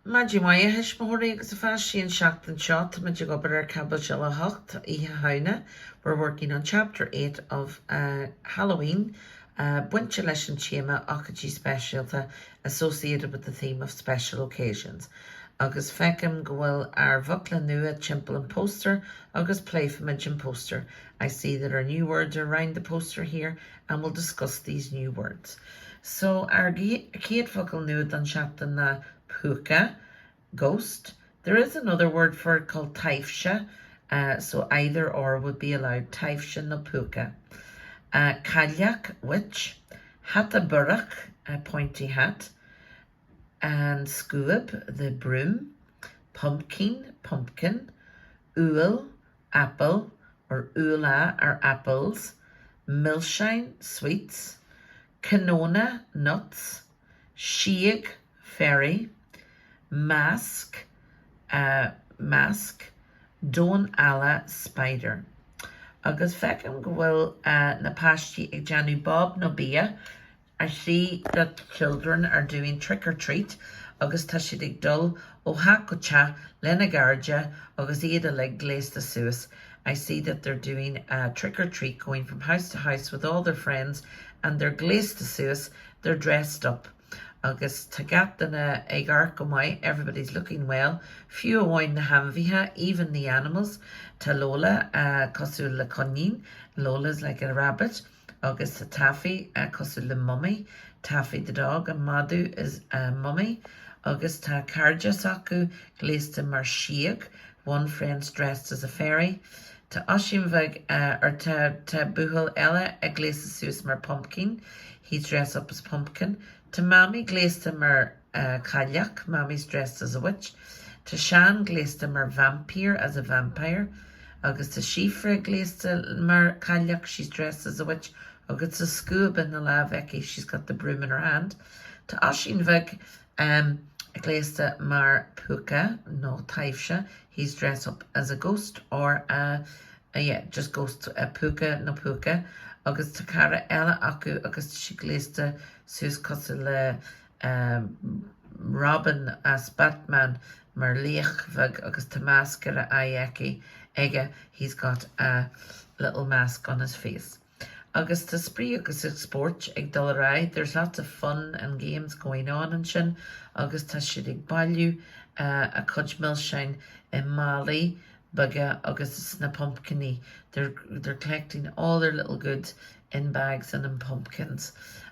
Maidin mhaith a thuismitheoirí agus a pháistí an seachtain seo táimid ag obair ar Caibidil 8, Oíche Shamhna. We're working on chapter 8 of Halloween, bainte leis an téama Ócáidí Speisialta associated with the theme of special occasions. Agus feicim go bhfuil ár bhfocla nua timpeall an póstaer agus pléifimid an póstaer. I see that our new words are around the poster here and we'll discuss these new words. So, ár gcéad focal nua don seachtain ná púca, ghost. There is another word for it called taibhse, uh, so either or would be allowed, taibhse nó púca. Uh, cailleach, witch. Hata biorach, a pointy hat. An scuab, the broom. Pumpkin, pumpkin. Úll, apple, or úlla are apples. Milseáin, sweets. Cnónna, nuts. Síog, fairy. Masc, uh, mask. Damhán alla, spider. Agus feicim go bhfuil uh, na páistí ag déanamh bob nó bia I see that children are doing trick or treat agus tá siad ag dul ó theach go teach lena gcairde agus iad uilig gléasta suas I see that they're doing a trick or treat going from house to house with all their friends and they're gléasta suas, they're dressed up agus tá gach duine ag amharc go maith everybody's looking well fiú amháin na hainmhithe even the animals tá Lola cosúil le coinín Lola's like a rabbit. Agus tá Taffy cosúil le mumaí, Taffy the dog, an madadh is a mummy. Agus tá cairde s'acu gléasta mar síog, one friend's dressed as a fairy. Tá Oisín bheag, or tá tá buachaill eile gléasta suas mar pumpkin, he's dressed up as pumpkin. Tá Mamaí gléasta mar chailleach, Mammy's dressed as a witch. Tá Seán gléasta mar vaimpír, as a vampire. Agus tá Síofra gléasta mar chailleach, she's dressed as a witch. Agus tá scuab ina lámh aici, she's got the broom in her hand. Tá Oisín bheag gléasta mar púca nó taibhse, he's dressed up as a ghost or a yeah, just ghost, púca nó púca. Agus tá cara eile acu agus tá sí gléasta suas cosúil le Robin as Batman mar laoch bheag agus tá masc ar a aghaidh aici, aige, he's got a little mask on his face. Agus tá spraoi agus spóirt ag dul ar aghaidh, there's lots of fun and games going on ansin agus tá siad ag bailiú a cuid milseáin i málaí beaga agus sna pumpciní, they're, they're collecting all their little goods in bags and in pumpkins.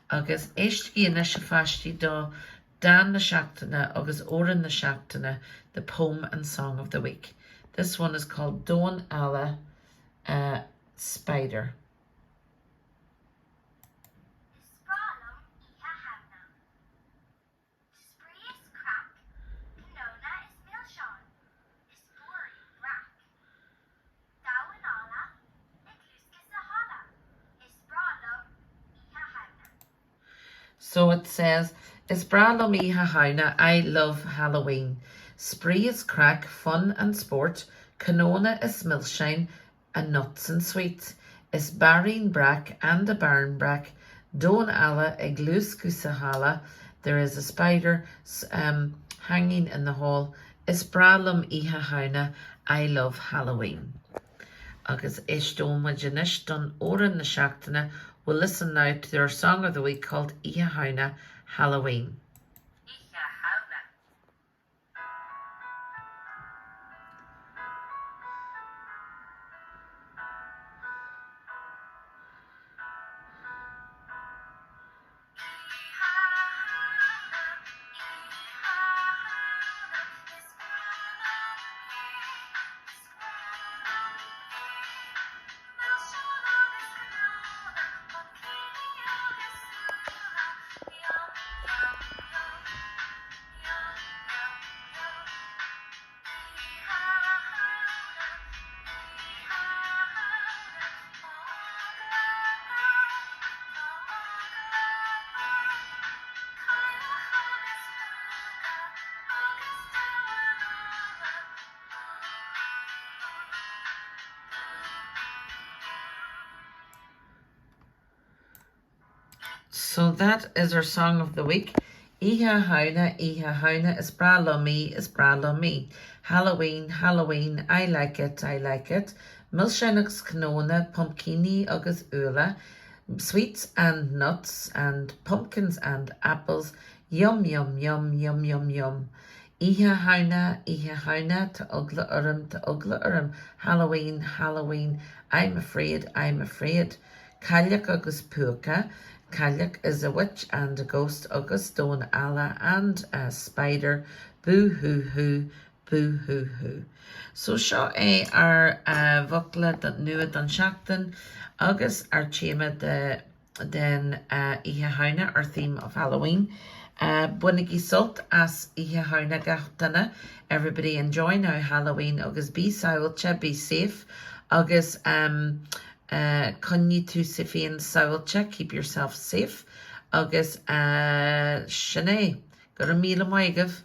Agus éistigí anois a pháistí do dán na seachtaine agus amhrán na seachtaine, the poem and song of the week. This one is called Damhán Alla uh, Spider. Is breá liom Oíche Shamhna. Spraoi is craic, cnónna is milseáin, is blúirín breac. Damhán alla ag luascadh sa halla, is breá liom Oíche Shamhna. So it says, Is breá liom Oíche Shamhna, I love Halloween. Spraoi is craic, fun and sport, cnónna is milseáin, and nuts and sweets. Is bairín breac and a barnbreac, damhán alla ag luascadh sa halla, there is a spider um, hanging in the hall. Is breá liom Oíche Shamhna, I love Halloween. Agus éisteoidh muid anois don amhrán na seachtaine, we'll listen now to our song of the week called Oíche Shamhna, Halloween. Oíche Shamhna. So that is our song of the week. Oíche Shamhna, Oíche Shamhna, is breá liom í, is breá liom í. Halloween, Halloween, I like it, I like it. Milseáin agus cnónna, pumpcíní agus úlla, sweets and nuts and pumpkins and apples, yum yum yum, yum yum yum. Oíche Shamhna, Oíche Shamhna, tá eagla orm, tá eagla orm, Halloween, Halloween, I'm afraid, I'm afraid. Cailleach agus púca, Cailleach is a witch and a ghost agus damhán alla and a spider, boo hoo hoo, boo hoo hoo. So seo é ár bhfocla nua don seachtain agus ár téama de den Oíche Shamhna, our theme of Halloween. Bainigí sult as Oíche Shamhna gach duine, everybody enjoy now Halloween agus bí sábháilte, be safe agus coinnigh tú féin sábháilte, keep yourself safe agus sin é. Go raibh míle maith agaibh.